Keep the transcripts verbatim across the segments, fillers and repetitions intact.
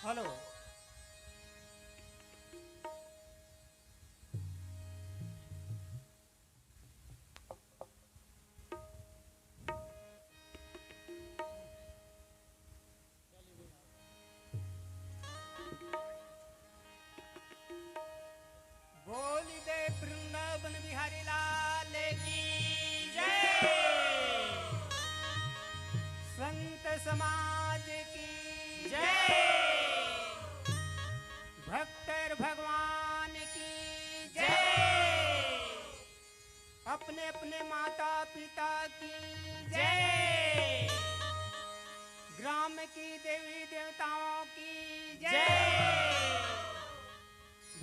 Hello. बोली दे वृंदावन बिहारी लाल की जय। संत समाज की जय। भक्तर भगवान की जय। अपने अपने माता पिता की जय। ग्राम की देवी देवताओं की जय।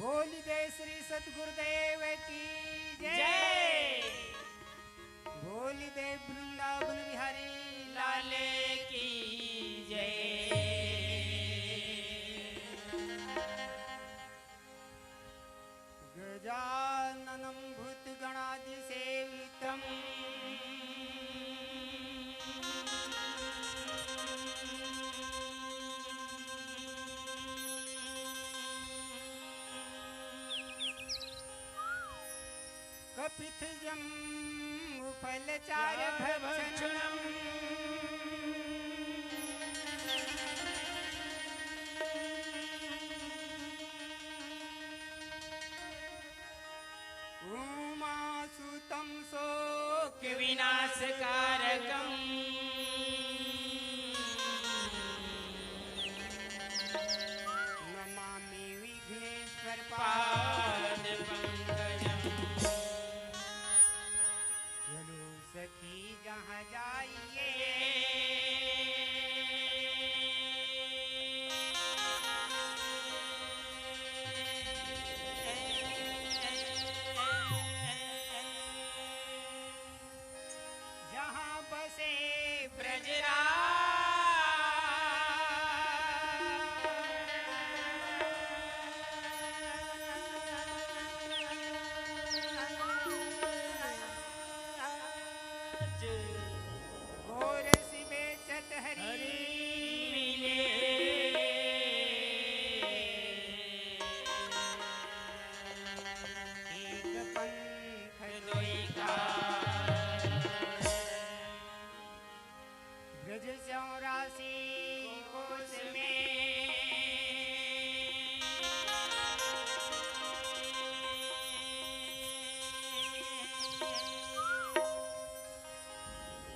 बोली दे श्री सतगुरुदेव की जय। जय। बोली दे वृंदावन बिहारी लाल की जय। गजाननं भूतगणादिसेवितम्। कपित्थजम्बूफलचारुभक्षणम्। उमासुतं शोकविनाशकारकम्। नमामि विघ्नेश्वर पाद पंकजम्। चलो सखी जहाँ जाइए। जहाँ बसे ब्रजराज। गोरस बेचत हरी मिले। एक पंथ दोई काज। ब्रज चौरासी कोस में।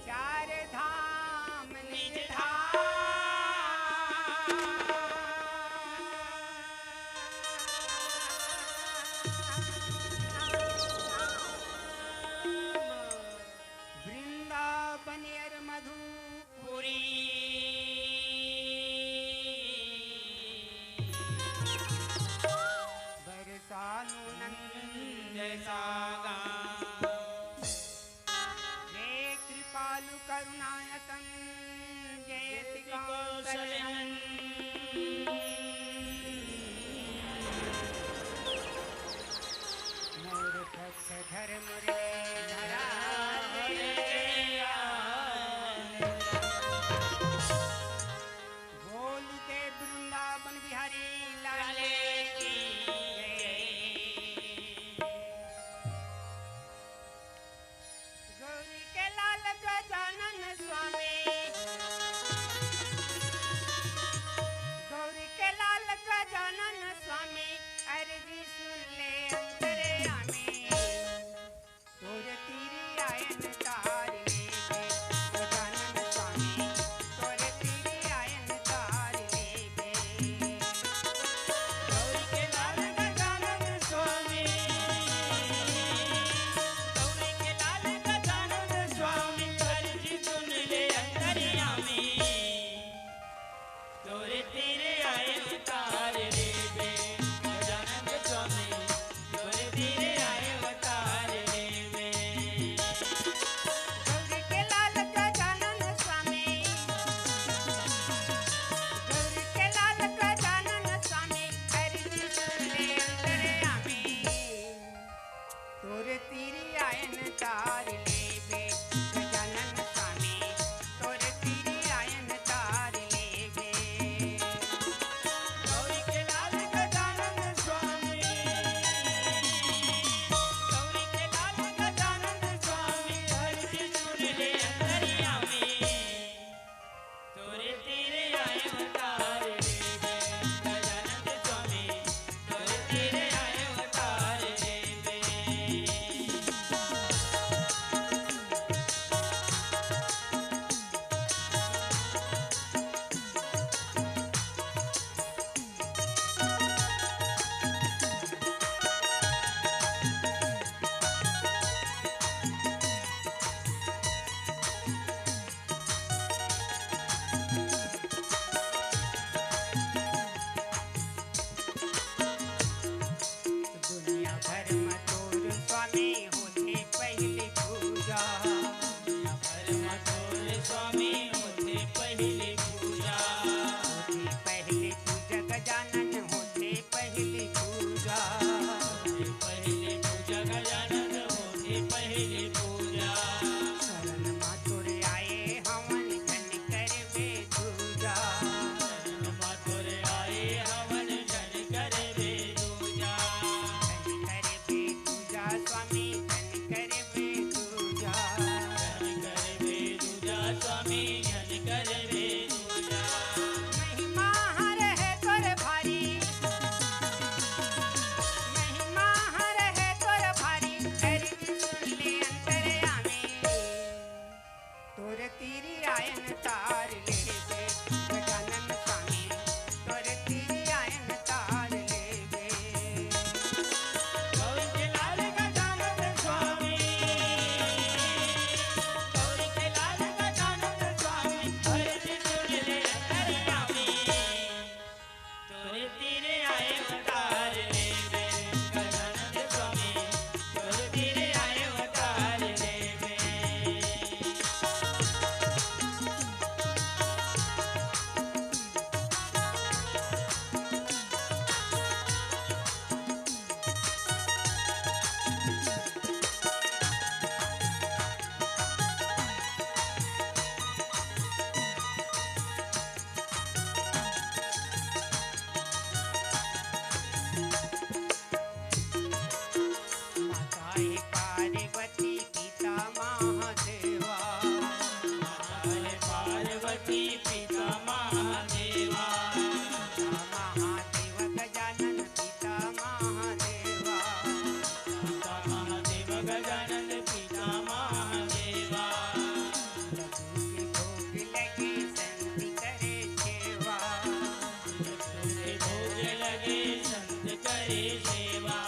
चार धाम निज धाम। वृंदावन अर मधुपुरी। बरसानु नंद सागा। जय कृपालु करुणायतन जय कौशलयन। मोर पक्ष धर्म रे धरा। बोल दे वृंदावन बिहारी लाल की जय। गौरी के लाल गजानन स्वामी, गौरी के लाल गजानन स्वामी, अर्जी सुन ले अंतर्यामी। तीर आयन तार लेबे, गजानन स्वामी, तोर तीर आयन तार लेबे। गौर के लाल गजानन स्वामी, गौर के लाल गजानन स्वामी, हर जी सुन ले अंतर्यामी। तोरे तीर आए उतार लेबे, गजानन स्वामी, तोरे तीर आए उतार लेबे। माता हे पार्वती पिता महादेवा। माता हे पार्वती पिता महादेवा। पिता महादेव गजानन पिता महादेवा। पिता महादेव गजानन पिता महादेवा। लड्डू के भोग लगे संत करे सेवा। लड्डू के भोग लगे संत करे सेवा।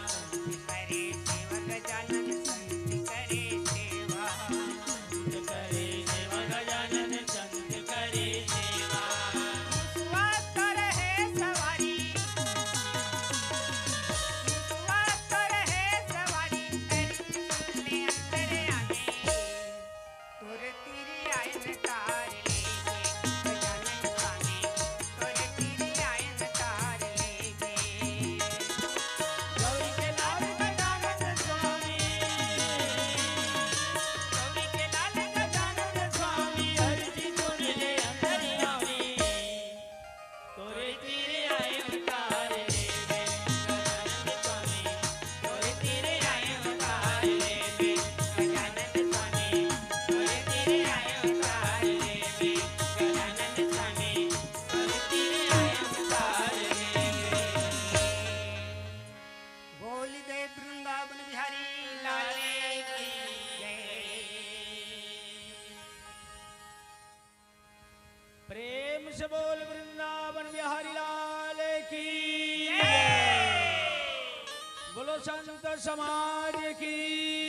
संत करे सेवा गजानन संत करे सेवा। संत करे सेवा गजानन संत करे सेवा। मुसवा कर है सवारी, मुसवा कर है सवारी, कर सुन ले अंतर्यामी। तोर तीर आयन तार लेबे, गजानन स्वामी, तोर तीर आयन तार लेबे। गौरी के लाल गजानन स्वामी, गौरी के लाल गजानन स्वामी, हर जी सुन ले अंतर्यामी। तोरे तीर आए उतार लेबे, गजानन स्वामी, तोरे तीर आए उतार लेबे, गजानन स्वामी, तोरे तीर आए उतार लेबे, गजानन स्वामी, तोरे तीर आए उतार लेबे। बोल दे वृंदावन बिहारी लाल की जय। प्रेम से बोल वृंदावन बिहारी लाल की जय। बोलो संत समाज की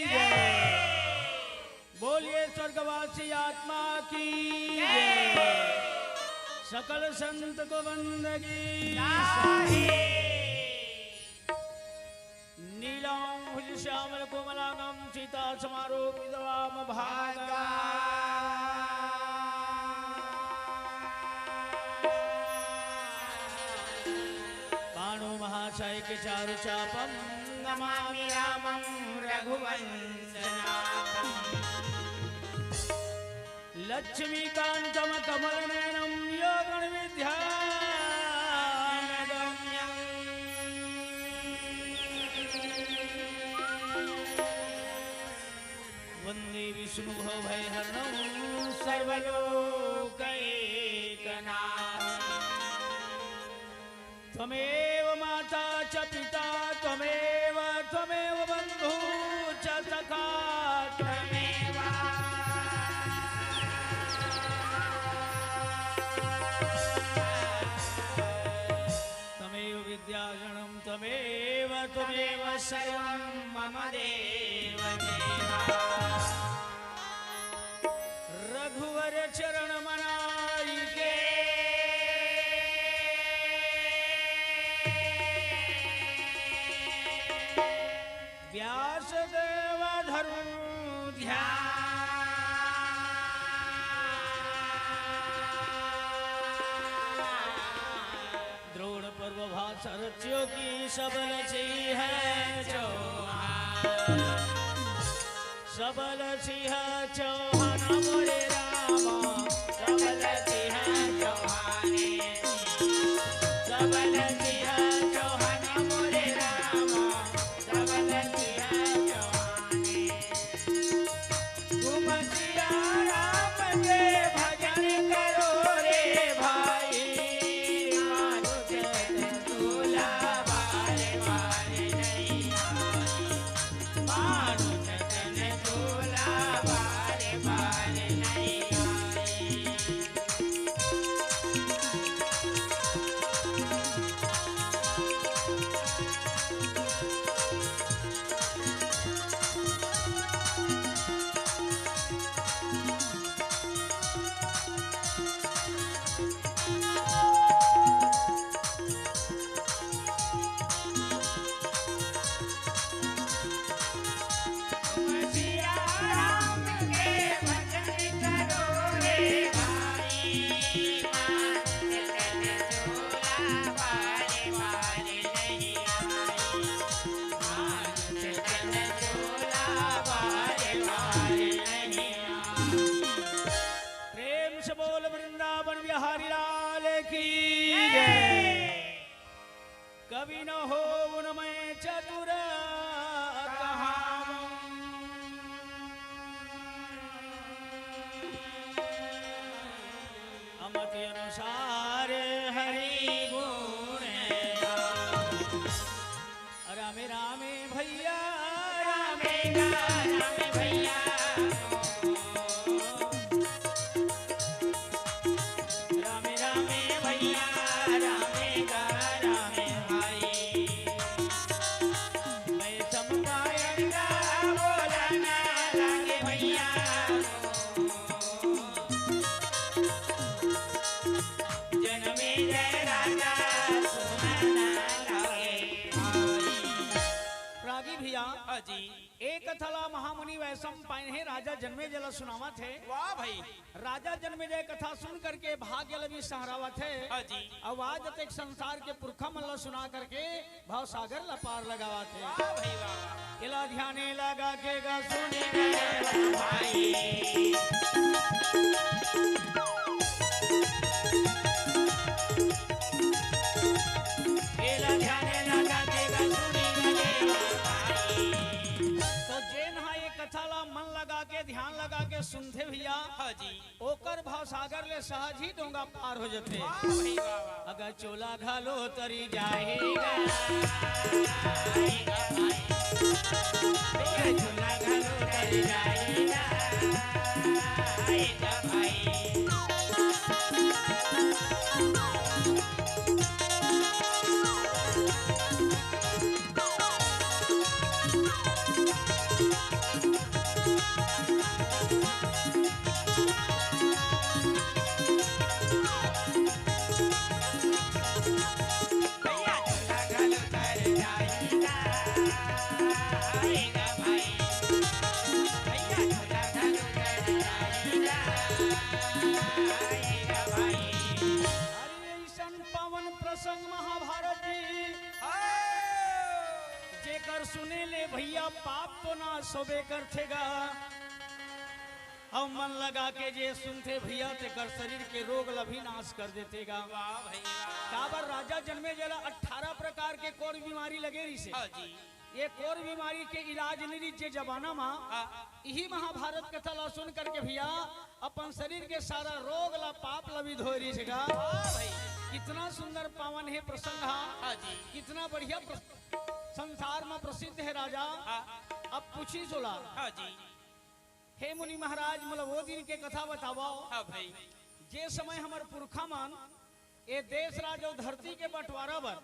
जय। बोलिए स्वर्गवासी आत्मा की जय। सकल संत को वंदगी। नीलांबुज श्यामल कोमलांगं सीता समारोपित वाम भागा। बाणो महाशय के चारु चापम नमामि रामं रघुवंशनाथम्। लक्ष्मीकान्तं कमलनयनं योगिनं ध्यानगम्यम्। वन्दे विष्णुं भवभयहरणं सर्वलोकैकनाथम्। त्वमेव माता च पिता त्वमेव, त्वमेव बन्धु च सखा त्वमेव। त्वमेव विद्याधनं त्वमेव, त्वमेव सर्वं मम देव देव। रघुवर चरण मनाई के व्यास देव धरु ध्यान। द्रोण पर्व भाषा रच्यो की सबल सिंह चौहान। सबल सिंह चौहान मोरे राम। सबल सिंह चौहान। सबल सिंह चौहान मोरे राम। सबल सिंह चौहान। तुम सिया राम के भजन करो रे भाई। मानुष तन तोला बार बार नहीं। मानुष तन तोला बार बार राजा जनमेजय ला सुनावत हे। वाह भाई। राजा जनमेजय कथा सुन करके भाग्य ला भी सहरावत हे। हाँ जी। अउ आज तक संसार के पुरखा मन ला सुना करके भवसागर ला पार लगावत हे। वाह भाई वाह। एला ध्याने लगा के गा सुनी गा भाई। एला ध्याने लगा के गा सुनी गा भाई। तो जेन हा ये कथा ला मन लगा के, ध्यान लगा के सुनथे भैया, हाँ जी। ओकर भवसागर ले सहज ही डोंगा पार हो जथे। वाह भाई वाह वाह। अगर चोला घलो तरी जाही गा, अगर चोला घलो तरी जाही गा, अरे, अइसन पावन प्रसंग महाभारत जी, जेकर सुने ले भैया पाप तो नाश होबे करथे गा, अउ मन लगा के जे सुनथे भैया, तेकर शरीर के रोग ला भी नाश कर देथे गा। वाह भैया। काबर राजा जनमेजय ला अठारह प्रकार के कोर बीमारी लगे रहिसे। हाँ जी। ये कोर बीमारी के इलाज नइ रहिस जे जमाना मा। हाँ। इही महाभारत कथा ला सुन करके भैया अपन शरीर के सारा रोग ला, पाप ला भी धोए रहिस गा। वाह भाई। कितना सुंदर पावन हे प्रसंग हा। हाँ जी। कितना बढ़िया प्र-, संसार मा प्रसिद्ध हे राजा। हाँ। अब पूछी सोला। हाँ जी। हे मुनि महाराज, मोला वो दिन के कथा बतावव। हाँ भाई। जे समय हमर पुरखा मन ए देश राज अउ धरती के बंटवारा बर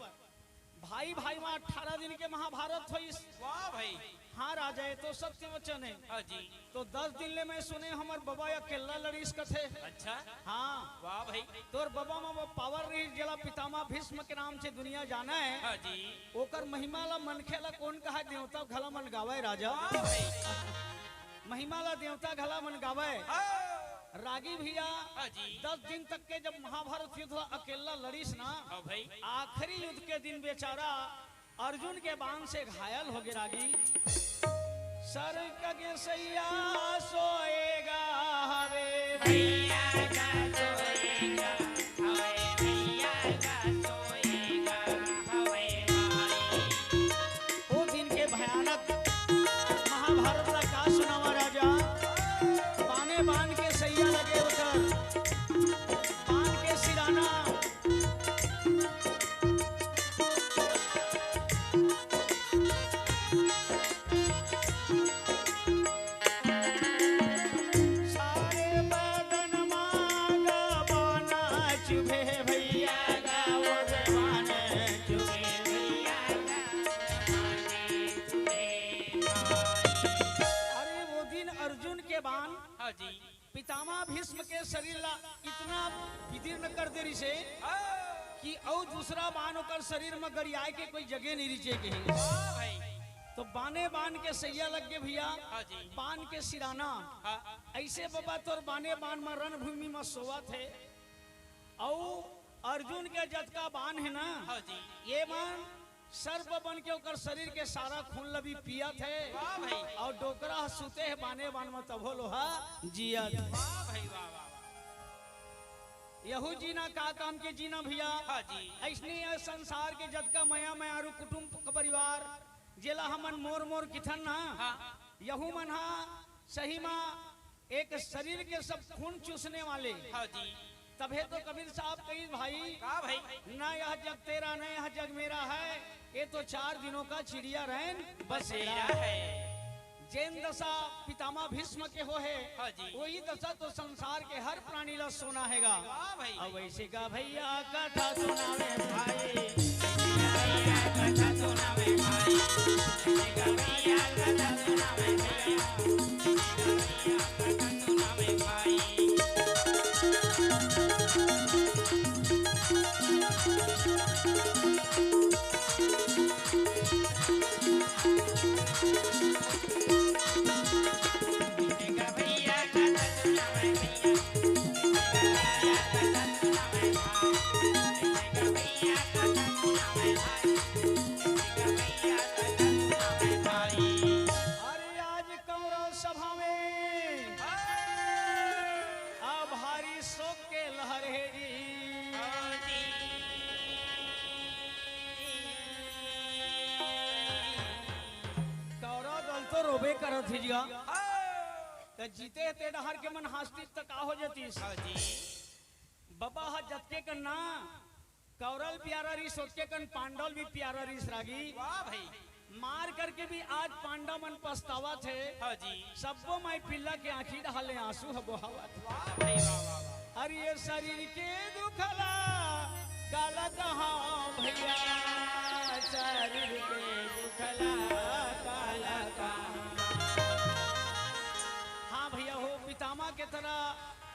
भाई भाई मा अठारह दिन के महाभारत होइस। वाह भाई। हाँ राजा, ये तो सत्य वचन हे। हाँ जी। तो दस दिन ले मैं सुने हमर बबा अकेल्ला लड़ीस कथे। अच्छा। हाँ। वाह भाई। तोर बबा मा वो पावर रहिस जेला पितामह भीष्म के नाम से दुनिया जाने। हाँ जी। ओकर महिमा ला मनखे ला कोन कहय, देवता घला मन गावय राजा। वाह भाई। महिमा ला देवता घला मन गावय। हाँ। रागी भैया, हाँ जी। दस दिन तक के जब महाभारत युद्ध ला अकेल्ला लड़ीस ना, हाँ भाई। आखिरी युद्ध के दिन बेचारा अर्जुन के बाण से घायल होगे रागी। सरग के सैया सोएगा हवे भैया का सोएगा, हवे भैया का सोएगा, हवे भाई। ओ दिन के भयानक महाभारत ला का सुनावा राजा, बाने बान के सैया लगे उधर, बान के सिराना। सारे बदन मा गा बाना चुभे भैया गा, वो जवान चुभे भैया गा। अरे वो दिन अर्जुन के बाण हाँ जी। पितामह भीष्म के शरीर ला इतना विदीर्ण कर दे रिसे हाँ। कि अउ दूसरा बाण ओकर शरीर में गरियाए के कोई जगह नहीं रिचे के। हाँ भाई। तो बाने बाण के सैया लग गे भैया, हाँ जी। बाण के सिराना। हाँ। ऐसे बबा तोर बाने बाण में रणभूमि में सोवत हे। अउ अर्जुन के जतका बाण हे ना, हाँ जी। ये बाण सर्प बन के ओकर शरीर के सारा खून ल भी पियत हे। वाह भाई। अउ डोकरा ह सुते हे बाने बान म तभो लोहा जियत। वाह भाई, वाह, वाह, वाह। यहू जीना का काम के जीना भैया। हाँ जी। अइसने ये संसार के जतका मया मयारू कुटुंब क परिवार, जेला हमन मोर मोर किथन ना, हाँ। यहू मन हा सही मा एक शरीर के सब खून चूसने वाले। हाँ जी। तभे तो कबीर साहब कही भाई, का भाई? ना यह जग तेरा, ना यह जग मेरा है, ये तो चार दिनों का चिड़िया रैन बसेरा बसेरा है। है। जेन दशा पितामह भीष्म के हो है, हाँ जी। वही दशा तो संसार के हर प्राणी ला सोना हैगा। वाह भाई। अब ऐसे का भैया कथा सुनावे भाई, भैया कथा सुनावे भाई, भैया कथा सुनावे भैया। अरे जी। कौरव दल तो रोबे करत हे जी हा। त जीते हे ते डहर के मन हाँसतिस त का हो जतिस? हाँ जी। बबा ह जतके कन ना कौरव ल प्यारा रिहिस, ओतके कन पांडव ल भी प्यारा रिहिस रागी। वाह भाई। मार करके भी आज पांडव मन पछतावत हे। हाँ जी। सब्बो माई पिल्ला के आँखी डहर ले आंसू ह बोहावत हे। वाह भाई, वाह, वाह, वाह। अरे ये शरीर के दुखला काला कहाँ भैया, शरीर के दुखला काला कहाँ। हाँ भैया हो, पितामह के तरह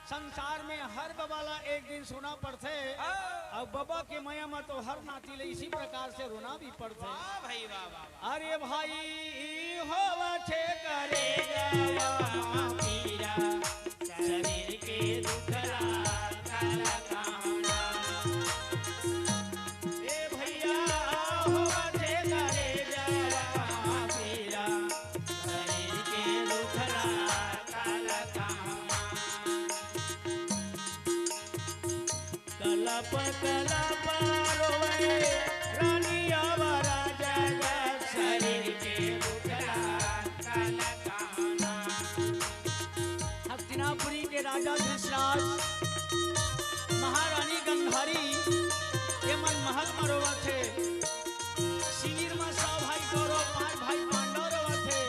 संसार में हर बबा ला एक दिन सोना पड़थे। हाँ। अउ बबा के मया म तो हर नाती ले इसी प्रकार से रोना भी पड़थे। वाह भाई, वाह, वाह, वाह। अरे भाई, ई होवथे करे जवा पीरा, शरीर के दुखला काला कहाँ। ए भैया, होवथे करे जवा पीरा, शरीर के दुखला काला कहाँ। कलप कलप रोवे रानी अवरा जगत शरीर के दुखला काला कहाँ। हस्तिनापुरी के राजा धृतराज, महारानी गंधारी, ये मन महल म रोवत हे। शिविर म सौ भाई कौरव, पांच भाई पांडव रोवत हे।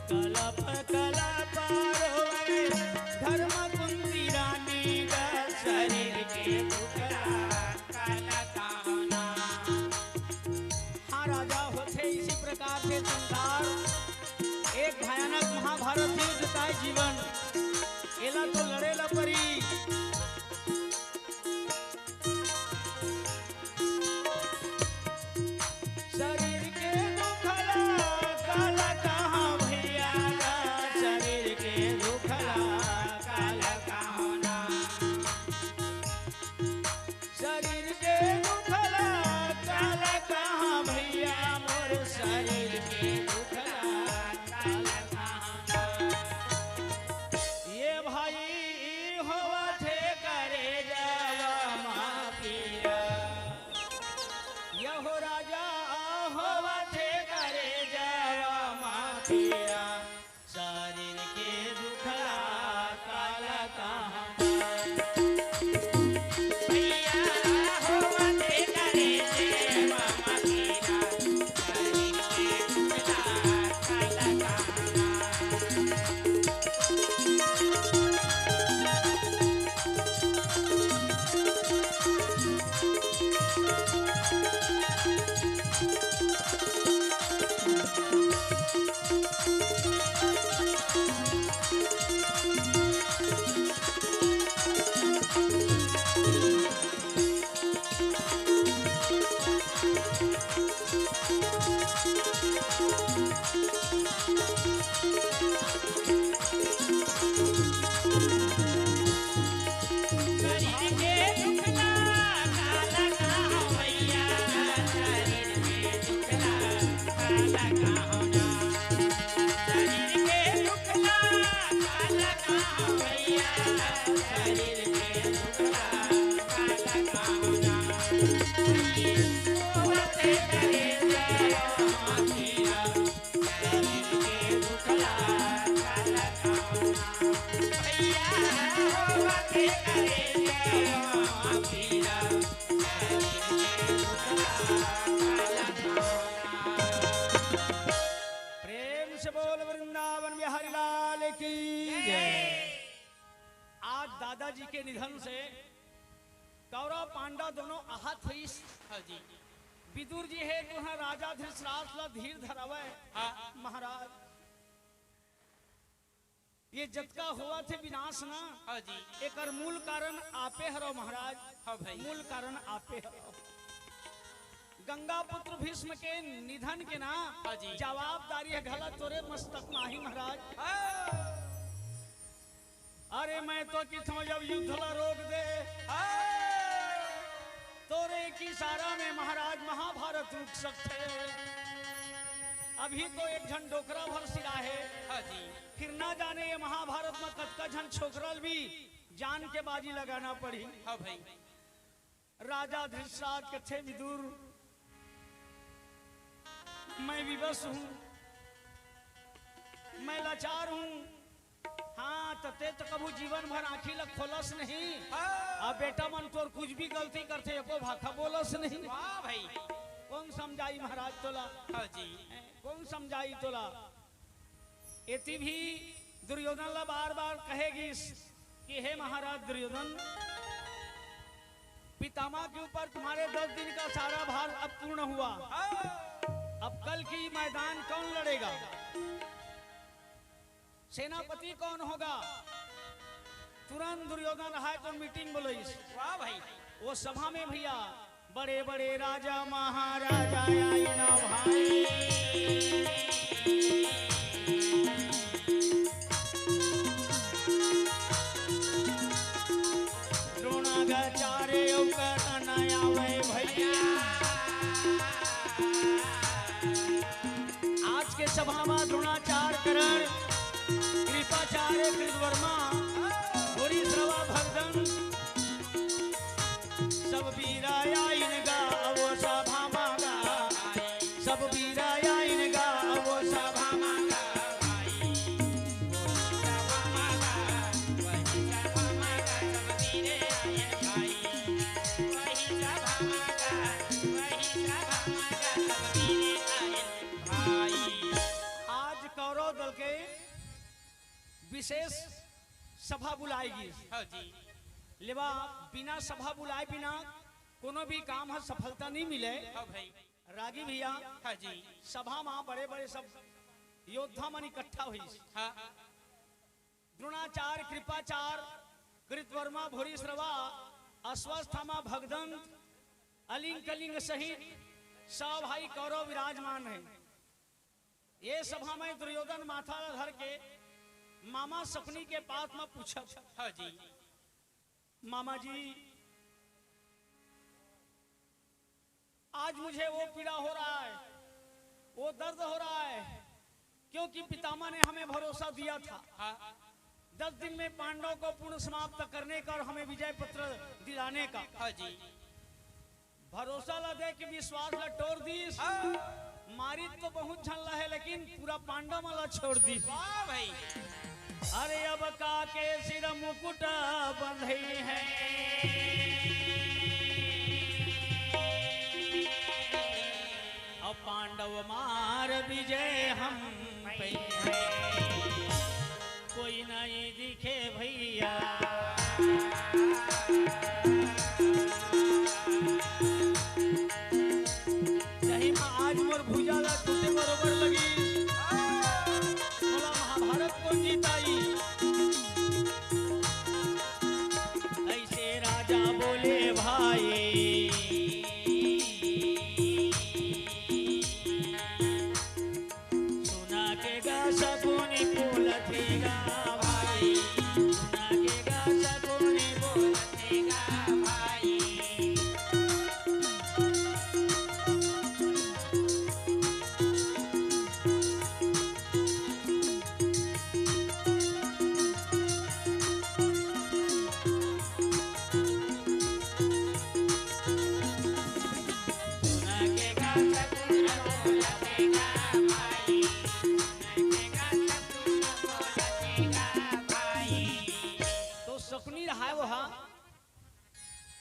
कलप कलप रोवे धर्म कुंती रानी ग शरीर के दुखला काला कहाँ। हाँ राजा, होथे इसी प्रकार से संसार, एक भयानक महाभारत युद्ध का जीवन, एला तो लड़े ला परी। शरीर के दुखला काला कहाँ भैया, शरीर के दुखला काला कहाँ ना। शरीर के दुखला काला कहाँ भैया, मोर शरीर के दुखला काला कहाँ ना। ये भाई होवथे करे जवा मा पीरा, यहो राजा होवथे करे जवा मा पीरा, शरीर के दुखला काला कहाँ। भैया होवथे करे जवा मा पीरा, शरीर के दुखला काला कहाँ। प्रेम से बोल वृंदावन बिहारी लाल की जय। आज दादाजी के निधन से कौरव पांडव दोनों आहत होइस। हाँ जी। विदुर जी हे, तुहा राजा धृतराष्ट्र ला धीर धरावय। हाँ। महाराज, ये जतका होवत हे विनाश ना, हाँ जी। एकर मूल कारण आपे हरव महाराज। हाँ भाई। मूल कारण आपे हरव। गंगा पुत्र भीष्म के निधन के ना, हाँ जी। जवाबदारी हे घला तोरे मस्तक माही महाराज। हाँ। अरे मैं तो किथों जब युद्ध ला रोक दे, हाँ। तोरे एक इशारा में महाराज महाभारत रुक सकथे। अभी तो एक झन डोकरा भर सिरा हे। हाँ जी। फिर ना जाने ये महाभारत में कतका झन छोकरा ल भी जान के बाजी लगाना पड़ी। हाँ भाई। राजा धृतराष्ट्र कथे, "विदुर, मैं विवश हूँ, मैं लाचार हूँ।" हाँ, त तें तो कभू जीवन भर आँखी ल खोलस नहीं। हाँ। अब बेटा मन तोर कुछ भी गलती करथे, एको भाखा बोलस नहीं। वाह भाई। कोन समझाही महाराज तोला? हाँ जी। कोन समझाही तोला? एती भी दुर्योधन ला बार-बार कहे गिस कि हे महाराज दुर्योधन, पितामह के ऊपर तुम्हारे दस दिन का सारा भार अब पूर्ण हुआ। हाँ। अब कल की मैदान कौन लड़ेगा? सेनापति कौन होगा? तुरंत दुर्योधन रहाय तो मीटिंग बोलइस। वाह भाई। वो सभा में भैया बड़े बड़े राजा महाराजा आइन भाई। द्रोणाचार्य अउ कर्ण आवे भैया। आज के सभा में द्रोणाचार्य, कर्ण, कृपाचार्य, कृतवर्मा, भूरिश्रवा, भगदंत, सब बीरा आइन गा वो सभा मा गा, सब बीरा आइन गा वो सभा मा गा। आज कौरव दल के विशेष सभा बुलाए गिस। हाँ जी। लेवा, बिना सभा बुलाए बिना कोनो भी काम ह सफलता नहीं मिले। हाँ भाई। रागी भैया, हाँ जी। सभा मा बड़े-बड़े सब योद्धा मन इकट्ठा होइस। हाँ। द्रोणाचार्य, कृपाचार्य, कृतवर्मा, भूरिश्रवा, अश्वत्थामा, भगदंत, अलिंग कलिंग सहित सब भाई कौरव विराजमान हे। ये सभा में दुर्योधन माथा ला धर के मामा शकुनि के पास में पूछत, हाँ जी। मामा जी, आज मुझे वो पीड़ा हो रहा है, वो दर्द हो रहा है, क्योंकि पितामह ने हमें भरोसा दिया था हाँ। दस दिन में पांडव को पूर्ण समाप्त करने का और हमें विजय पत्र दिलाने का। हाँ जी। भरोसा ला दे के विश्वास ला टोर दीस। हाँ। मारित तो बहुत झन ला हे, लेकिन पूरा पांडव मन ला छोड़ दीस। वाह भाई। अरे अब काके सिर मुकुट बंधई हे, अब पांडव मार विजय हम पई हे। कोई नहीं दिखे भैया। सही में आज मोर भुजा ला टूटे बरोबर लगी। मोला महाभारत कोन जिताई? ऐसे राजा बोले भाई। सुना के गा सकुनी बोलत हे गा भाई, सुना के गा सकुनी बोलत हे गा भाई। सुना के गा सकुनी बोलत हे गा भाई। तो सकुनी रहाय वो हा,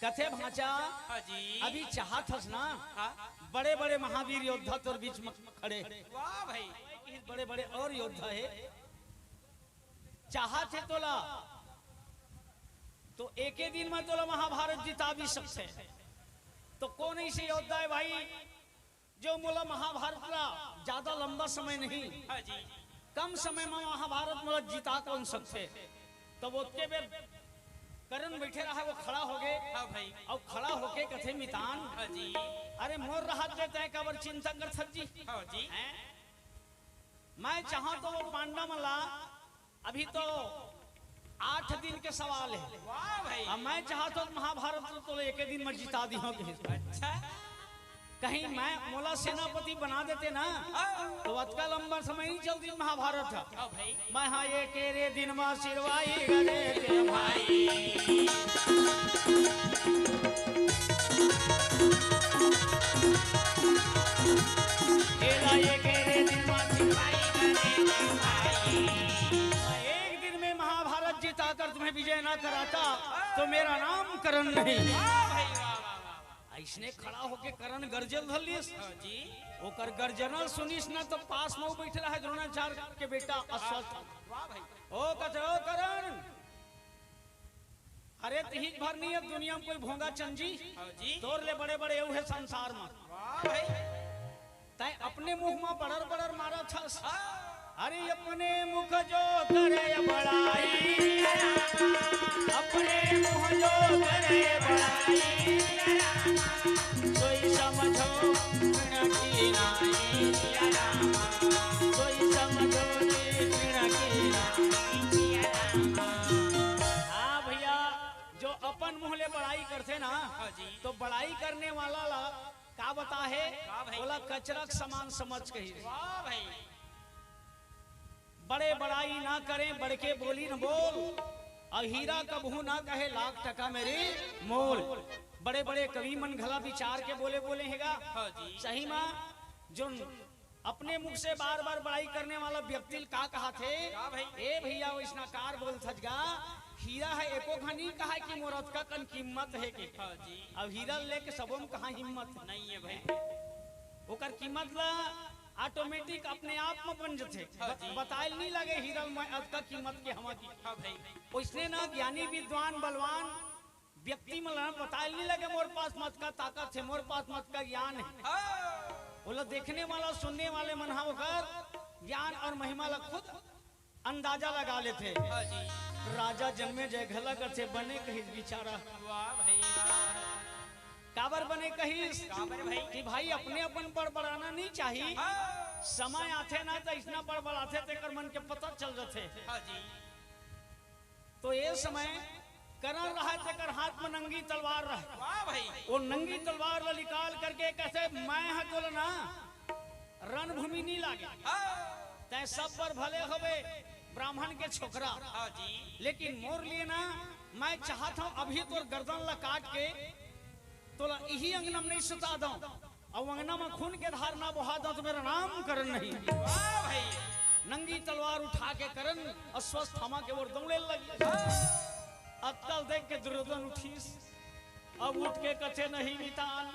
कथे भांचा, हाँ जी। अभी चाहत हस ना, हाँ। बड़े-बड़े महावीर योद्धा तोर बीच में खड़े। वाह भाई। बड़े-बड़े और योद्धा हे, चाहत हे तोला, तो एके दिन में तोला महाभारत जिता भी सकथे। तो कोन ऐसे योद्धा हे भाई, जो मोला महाभारत ला ज्यादा लंबा समय नहीं, हाँ जी। कम समय में महाभारत मोला जिता कोन सकथे? तब ओतके बेर कर्ण बैठे रहा, वो खड़ा हो गए। हाँ भाई। अउ खड़ा होके कथे, मितान, हाँ जी। अरे मोर रहत ले तैं काबर चिंता करथस जी? हाँ जी। हैं? मैं चाहत हों वो पांडव मन ला अभी तो आठ दिन के सवाल हे। वाह भाई। अब मैं चाहत हों महाभारत ला तो एके दिन में जिता दिहों। अच्छा। कहीं मैं, मोला सेनापति बना देते ना, हाँ। तो अतका लंबा समय नहीं चलती महाभारत ह। हाँ भाई। मैं हा एके रे दिन मा सिरवाही करे ते भाई। एला एके रे दिन मा सिरवाही करे ते भाई। एक दिन में महाभारत जिता कर तुम्हें विजय ना कराता, तो मेरा नाम करण नहीं। वाह भाई, वाह, वाह, वाह, वाह। अइसने खड़ा होके करण गरजे ल धर लिस। हाँ जी। ओकर गरजना ल सुनिस ना, तो पास में वो बैठे रहा द्रोणाचार्य के बेटा अश्वत्थ। वाह भाई। ओ कथे, "ओ करण, अरे तिही भर नहीं है दुनिया में कोई भोंगा चंजी, हाँ जी। तोर ले बड़े बड़े एहू हे संसार में।" वाह भाई। तैं अपने मुंह में बड़र बड़र मारत हस। हाँ। अरे अपने मुख जो करे बड़ाई, अपने मुंह जो करे बड़ाई, सोई समझो बिन की नाई, सोई समझो बिन की नाई। हाँ भैया, जो अपन मुंह ले बड़ाई करथे ना, हाँ जी। तो बड़ाई करने वाला ला का बता हे? का भाई? ओला कचरा के समान समझ कही। वाह भाई। बड़े बड़ाई ना करें, बड़के बोली न बोल, अउ हीरा कबहू ना कहे लाख टका मेरी मोल। बड़े बड़े कवि मन घला विचार के बोले बोले हेगा। हाँ जी। सही मा, जोन अपने मुख से बार बार बड़ाई करने वाला व्यक्ति ल का कहाथे? का भाई? ए भैया, वैसना कार बोलथस गा, हीरा ह एको घनी कहा कि मोर अतका कन कीमत हे के। हाँ जी। अब हीरा लेके सबो में कहा हिम्मत हे। नहीं है भाई। ओकर कीमत ला ऑटोमेटिक अपने आप में बन जथे। हाँ जी। बताइल नहीं लगे हीरा में अतका कीमत के हवा की। हाँ भाई। वैसने ना ज्ञानी विद्वान बलवान व्यक्ति मन ला बताइल नहीं लगे, मोर पास मत का ताकत हे, मोर पास मत का ज्ञान हे। हाँ। ओला देखने वाला, सुनने वाले मन हा ओकर ज्ञान और महिमा ला खुद अंदाजा लगा लेथे। हाँ जी। राजा जन्मे जय घला करथे, बने कहिस बिचारा। वाह भैया। काबर बने कहिस? काबर भाई? कि भाई, अपने अपन बड़बड़ाना नहीं चाही। हाँ। समय आथे ना, तो इसना बड़बड़ाथे, तेकर मन के पता चल जथे। हाँ जी। तो ये समय करण रहा, तेकर हाथ में नंगी तलवार रहा। वाह भाई। वो नंगी तलवार ला निकाल करके कथे, "मैं ह तोला ना रणभूमि नहीं लागे। हाँ। तैं सब बर भले होबे, ब्राह्मण के छोकरा। हाँ जी। लेकिन मोर लिए ना, मैं चाहत हूँ अभी तोर गर्दन ला काट के तोला इही अंगना में नहीं सुता दऊं।" अउ अंगना म खून के धार ना बोहा दंव त मेरा नाम करण नहीं। वाह भाई। नंगी तलवार उठा के करण अश्वत्थामा के ओर दौड़े लगी। अतका ल देख के दुर्योधन उठिस। अब उठ के कथे, "नहीं मितान,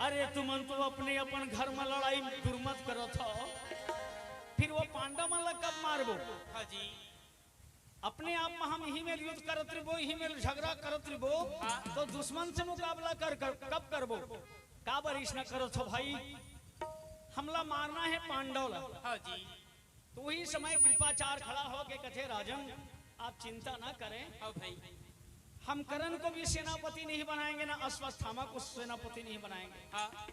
अरे तुमन तो अपने अपन घर म लड़ाई दुरमत करत हो, फिर वो पांडव मन ला कब मारबो?" हाँ जी। अपने आप में हम इही मेर युद्ध करत रहिबो, इही मेर झगड़ा करत रहिबो, हाँ। तो दुश्मन से मुकाबला कर, कर, कब करबो? काबर अइसना करत हो भाई? हमला मारना हे पांडव ला। हाँ जी। तो वही समय कृपाचार खड़ा हो के कथे, "राजन, आप चिंता ना करें। हाँ भाई। हम करण को भी सेनापति नहीं बनाएंगे, ना अश्वत्थामा को सेनापति नहीं बनाएंगे।" हाँ।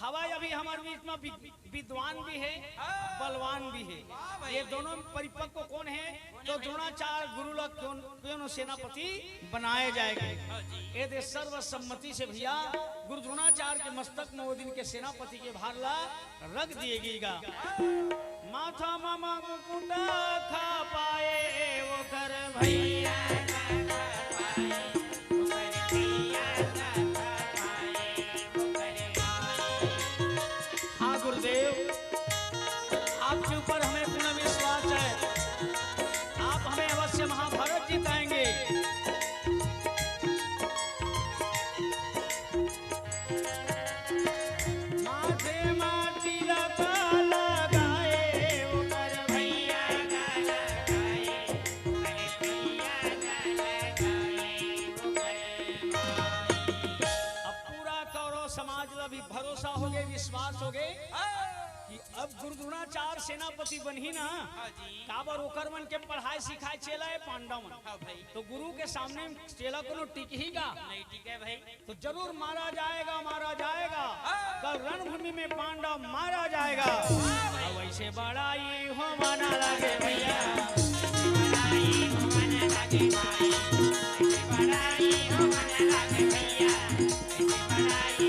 हवय अभी हमर बीच में वि-, विद्वान भी हे, हाँ। बलवान भी हे। वाह भाई। ये दोनों परिपक्व कोन हे? कोन हे तो भाई? द्रोणाचार्य गुरु ला कोनो, कोनो सेनापति बनाए जाएंगे। हाँ जी। ये दे सर्वसम्मति से भैया गुरु द्रोणाचार्य के मस्तक में वो दिन के सेनापति के भार ला रख दिए गीगा। माथा मा मुकुट खा पाए ओकर भैया। हाँ गुरुदेव, आपके ऊपर हमें पूर्ण विश्वास है, आप हमें अवश्य महाभारत जिताएंगे। माथे मा तिलक लगाए ओकर भैया। अब पूरा कौरव समाज ला भी भरोसा हो गए, विश्वास हो गए हाँ। कि अब गुरु द्रोणाचार्य सेनापति बनही ना, हाँ जी। काबर ओकर मन के पढ़ाई सिखाए चेला है पांडव मन। हाँ भाई। तो गुरु के सामने चेला कोनो टिकही का? नहीं टिके भाई। तो जरूर मारा जाएगा, मारा जाएगा। हाँ। कल रणभूमि में पांडव मारा जाएगा। हाँ भाई। अब ऐसे बड़ाई हो मना लगे भैया। बड़ाई हो मना लगे भाई। ऐसे बड़ाई हो मना लगे भैया। ऐसे बड़ाई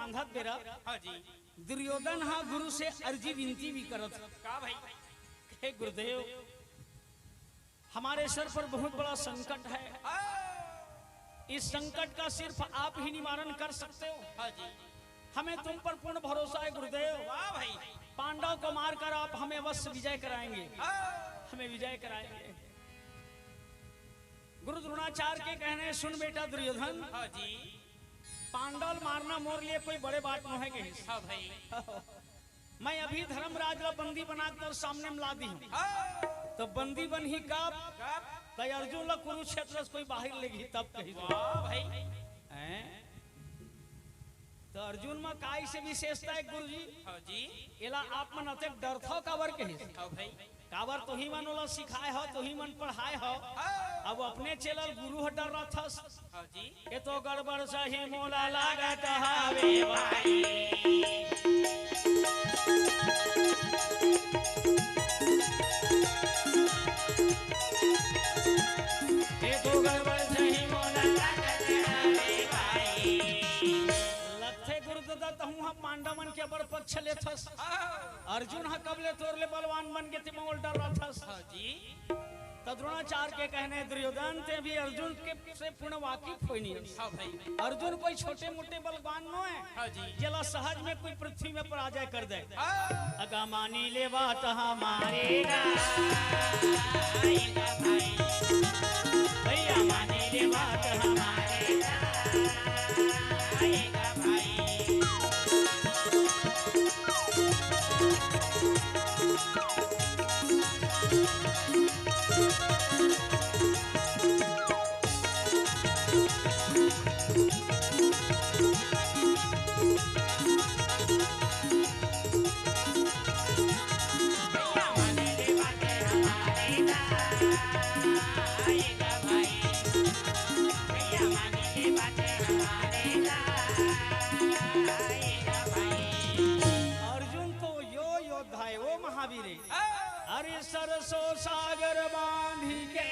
बांधत बेरा हाँ जी। दुर्योधन हा गुरु से अर्जी विनती भी करत हे। का भाई? हे गुरुदेव, हमारे सर पर बहुत बड़ा संकट है। हाँ। इस संकट का सिर्फ आप ही निवारण कर सकते हो। हाँ जी। हमें तुम पर पूर्ण भरोसा है गुरुदेव। वाह भाई। पांडव को मारकर आप हमें अवश्य विजय कराएंगे। हाँ। हमें विजय कराएंगे। गुरु द्रोणाचार्य के कहने, सुन बेटा दुर्योधन, हाँ जी। पांडव मारना मोर लिए कोई बड़े बात नोहे कहिस। हाँ भाई। मैं अभी धर्मराज ला बंदी बना के तोर सामने में ला दी हूँ। हाँ। तो बंदी बनही कब? कब? तो अर्जुन ला कुरुक्षेत्र से कोई बाहर लेगी तब कहिस। वाह भाई। हैं? तो अर्जुन में काय से विशेषता है गुरुजी? हाँ जी। एला आप मन अतेक डरथव काबर कहिस? हाँ भाई। काबर तुही मन ओला सिखाए हो, तुही मन पढ़ाए हो। हाँ। अब अपने चेला ल गुरु ह डराथस। हाँ जी। ये तो गड़बड़ सही मोला लागत हावे भाई। ये तो गड़बड़ सही मोला लागत हावे भाई। लगथे गुरुदादा तहूँ ह पांडव मन के अब्बड़ पक्ष लेथस। हाँ। अर्जुन ह कब ले तोर ले बलवान बन गे ते मोला डराथस। हाँ जी। त द्रोणाचार्य के कहने, दुर्योधन ते भी अर्जुन के से पूर्ण वाकिफ होय नहीं। हाँ भाई। अर्जुन कोई छोटे मोटे बलवान नोहे। हाँ जी। जेला सहज में कोई पृथ्वी में पराजय कर दे। हाँ। अगा मानी ले बात हमारे ना। भैया मानी ले बात हमारे ना। अर्जुन तो यो योद्धा है, वो महावीर है। अरे सरसों सागर बांधी के,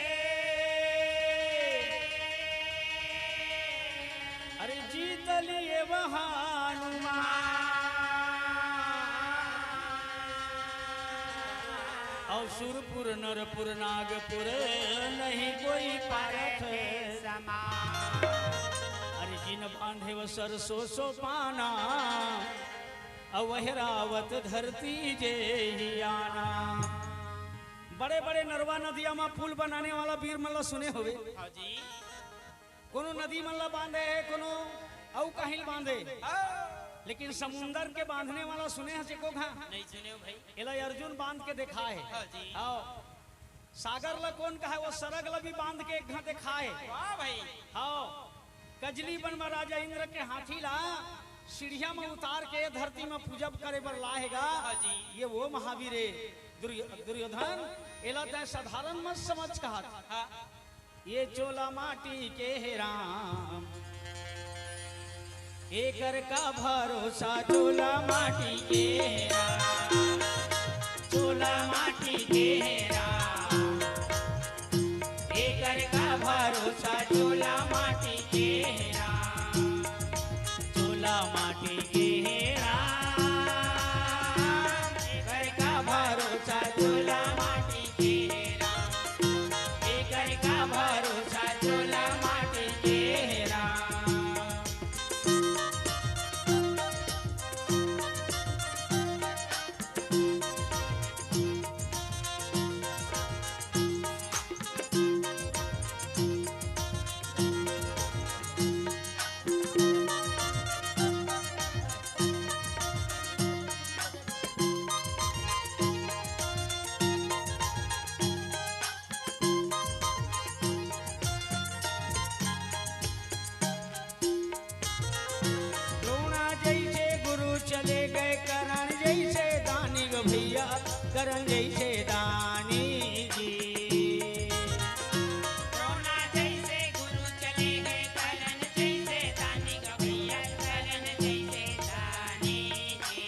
अरे जीत लिए हनुमान। और सुरपुर नरपुर नागपुर नहीं कोई पारख समान। अरे जिन बांधे वो सरसों सो पाना, अवहरावत धरती जेहि आना। बड़े-बड़े नरवा नदिया म पुल बनाने वाला वीर मन ला सुने होवे। हाँ जी। कोनो नदी मन ला बांधे हे, कोनो अउ काहिल बांधे। हाँ। लेकिन समुंदर के बांधने वाला सुने हस एको घा? नहीं सुने हो भाई। एला अर्जुन बांध के देखाए हे। हाँ जी। हाँ। सागर ला कोन कहाय, वो सरग ला भी बांध के एक घा देखाए। वाह भाई। हाँ, कजली बन में राजा इंद्र के हाथी ला सीढ़िया में उतार के धरती में पूजब करे बर लाहेगा। हाँ जी। ये वो महावीर है, दुर्यो-, दुर्योधन, एला तै साधारण मत समझ कहत। हाँ। ये चोला माटी के हे राम, एकर का भरोसा चोला माटी के हे राम, चोला माटी के हे राम, एकर का भरोसा चोला माटी के हे राम, चोला माटी के हे राम, एकर का भरोसा चोला माटी के हे राम, एकर का भरोसा चोला माटी के हे राम। द्रोणा जैसे गुरु चले गए, कर्ण जैसे दानी गो भैया, कर्ण जैसे दानी जी। द्रोणा जैसे गुरु चले गए, कर्ण जैसे दानी गो भैया, कर्ण जैसे दानी जी।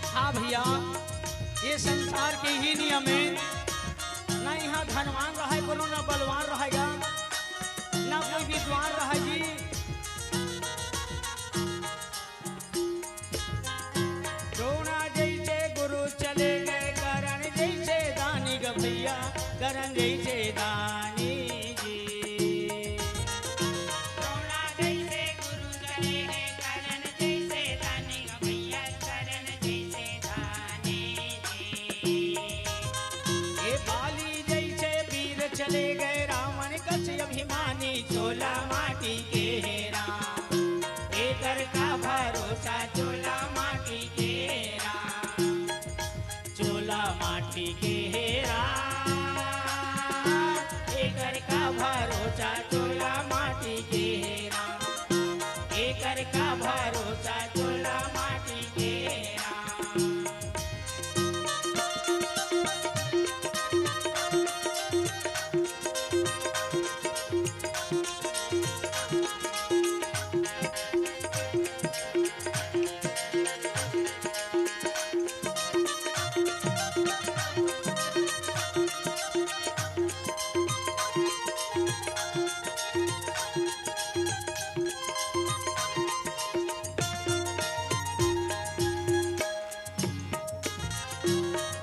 हाँ भैया, ये संसार के ही नियम है, ना यहाँ धनवान रहे कोनो, ना बलवान रहेगा, ना कोई विद्वान रहे जी। जैसे दानी जी। सोना जैसे गुरु चले हैं, करण जैसे दानी, भैया करण जैसे दानी जी। ये बाली जैसे वीर चले गए, रावण कछ अभिमानी, चोला माटी के हे राम। एकर का भरोसा, चोला माटी के हे राम। चोला माटी के हे राम, एकर का भरोसा, चोला माटी के हे राम, एकर का भरोसा, चोला माटी के हे राम।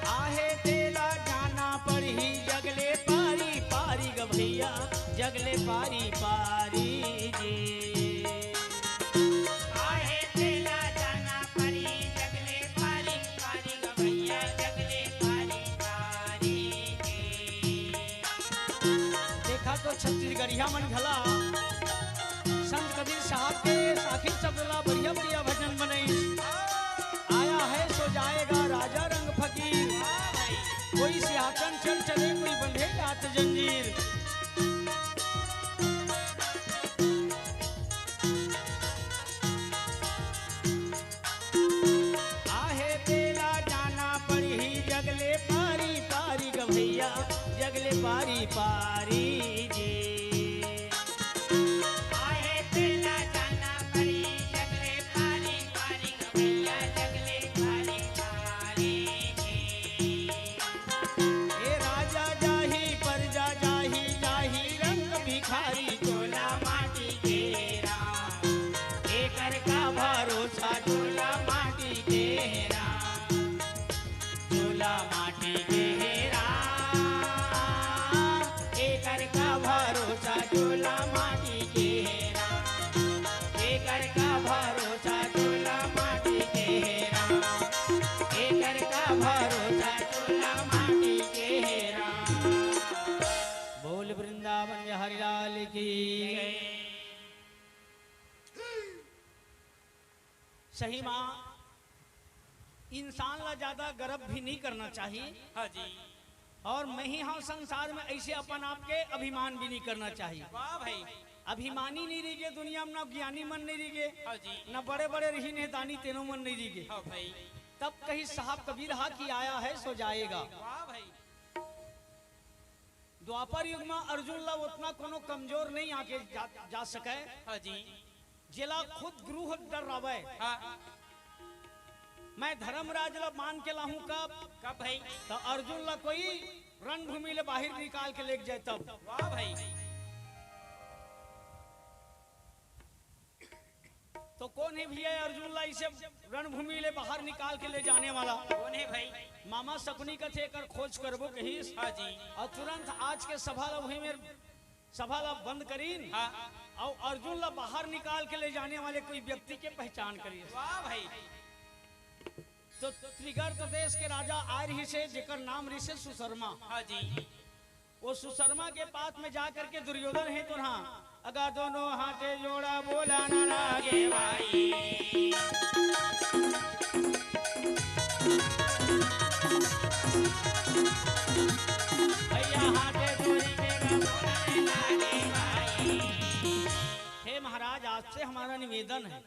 आहे तेला जाना पड़ही जगले पारी पारी ग भैया, जगले पारी पारी जी। आहे तेला जाना पड़ही जगले पारी पारी ग भैया, जगले पारी पारी जी। देखा तो छत्तीसगढ़िया मन घला संत कबीर साहब के साखी शब्द ला बढ़िया बढ़िया भजन बनई। आया है सो जाएगा राजा रंग फकीर, कोई सियाचन चल चले, कोई बंधे जात जंजीर। आहे तेला जाना पड़ही जगले पारी पारी ग भैया, जगले पारी पारी जी। आहे तेला जाना पड़ही जगले पारी पारी ग भैया, जगले पारी पारी जी। ए राजा जाही, परजा जाही, जाही रंग भिखारी, चोला माटी के राम। एकर का भरोसा, चोला माटी के राम। चोला माटी के राम। एकर का भरोसा, चोला माटी के राम। एकर का भरोसा, चोला माटी के राम। एकर का भरोसा, चोला माटी के राम। बोल वृंदावन बिहारी लाल की। सही माँ, इंसान ला ज्यादा गर्व भी नहीं करना चाहिए। हाँ जी। और मैं ही हाँ संसार में, ऐसे अपन आप के अभिमान भी नहीं करना चाहिए। वाह भाई। अभिमानी नहीं रहिगे दुनिया में, ना ज्ञानी मन नहीं रहिगे, हाँ जी। ना बड़े बड़े रहिन हे दानी तेनो मन नहीं रहिगे। हाँ भाई। तब कही साहब कबीर हा कि आया है सो जाएगा। वाह भाई। द्वापर युग में अर्जुन ला उतना कोनो कमजोर नहीं आके जा, जा सके। हाँ जी। जेला खुद गुरु ह डर्रावय। हाँ। मैं धर्मराज ला मान के लाहूं कब? कब भाई? तो अर्जुन ला कोई रणभूमि ले बाहर निकाल के लेके जाए तब। वाह भाई। तो कौन है भैया अर्जुन ला इसे रणभूमि ले बाहर निकाल के ले जाने वाला? कौन है भाई? मामा सकुनी कथे एकर खोज करबो कहिस। हाँ जी। और तुरंत आज के सभा ला वहीं में सभा ला बंद करीन। हाँ। और अर्जुन ला बाहर निकाल के ले जाने वाले कोई व्यक्ति के पहचान करीन। वाह भाई। तो त्रिगर्त देश के राजा आय रहिसे, जेकर नाम रहिसे सुशर्मा। हाँ जी। वो सुशर्मा के पास में जा करके दुर्योधन है तो हाँ, अगर दोनों हाथे जोड़ा बोला ना लागे भाई। भैया हाथे जोड़ी के ना बोला ना लागे भाई। हे महाराज, आपसे हमारा निवेदन है,